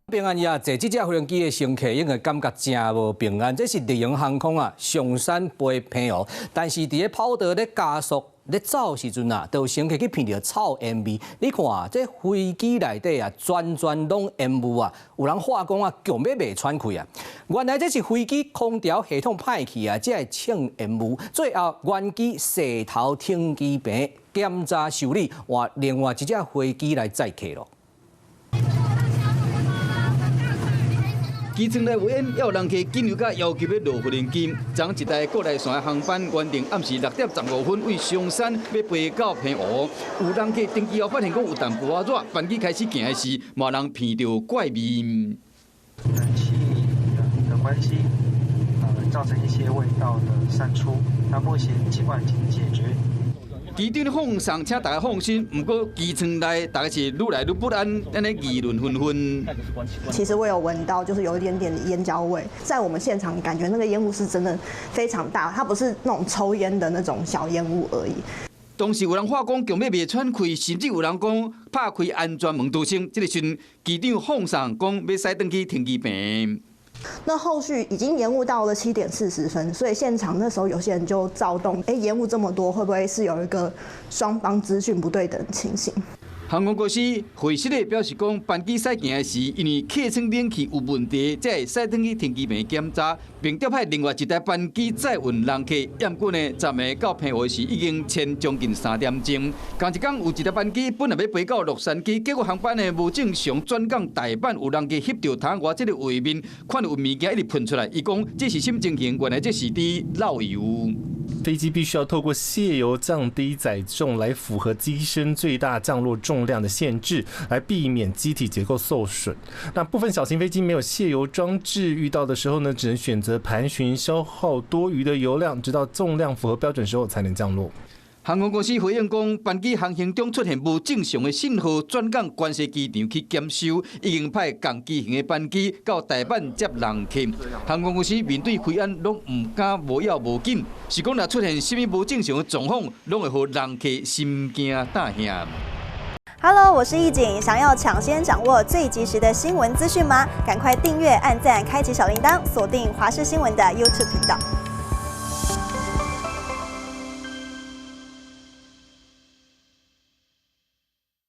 平安夜坐這隻飛機的乘客應該感覺誠無平安。這是麗榮航空啊，松山飛澎湖，但是佇咧跑道咧加速咧走時陣啊，就有乘客去聞著臭煙味。你看啊，這飛機內底啊，全全攏煙霧啊，有人話講啊，強欲袂喘氣啊。原來這是飛機空調系統歹去啊，才會衝煙霧。最後原機洗頭停機坪檢查修理，換另外一隻飛機來載客囉。機艙內有煙，猶有人客緊張甲要求欲落無人機。昨一台國內線的航班原定暗時6點15分對松山欲飛到澎湖，有人客登機後發現講有淡薄仔熱，班機開始行的時，嘛有人聞著怪味。冷氣的關係，造成一些味道的散出。那目前情況已經解決。機長放送，請大家放心。毋過機艙內大家是愈來愈不安，按呢議論紛紛。其實我有聞到，就是有一點點煙焦味，在我們現場感覺那個煙霧是真的非常大，它不是那種抽煙的那種小煙霧而已。當時有人話講強欲袂喘氣，甚至有人講拍開安全門逃生。這個時陣機長放送講欲駛轉去停機坪。那後續已經延誤到了7點40分，所以現場那時候有些人就躁動，哎，延誤這麼多，會不會是有一個雙方資訊不對等的情形？航空公司回釋的表示講，班機駛行的時，因為客艙冷氣有問題，才會駛轉去停機坪檢查，並調派另外一台班機載運人客。毋過呢，昨暝到澎湖時已經前將近3點鐘。仝一工有一台班機本來欲飛到洛杉磯，結果航班呢無正常轉降大阪，有人客翕著窗外這个畫面，看著有物件一直噴出來。伊講這是啥物情形？原來這是佇漏油。飛機必須要透過卸油降低載重，來符合機身最大降落重量的限制，來避免機體結構受損。那部分小型飛機沒有卸油裝置，遇到的時候呢，只能選擇盤旋，消耗多餘的油量，直到重量符合標準時候才能降落。航空公司回應講，班機航行中出現無正常的信號，轉降關西機場去檢修，已經派仝機型的班機到大阪接人客。航空公司面對飛安攏毋敢無要無緊，是講若出現啥物無正常的狀況，攏會予人客心驚膽嚇。 Hello，我是易景，想要搶先掌握最及時的新聞資訊嗎？趕快訂閱、按讚、開啟小鈴鐺，鎖定華視新聞的 YouTube 頻道。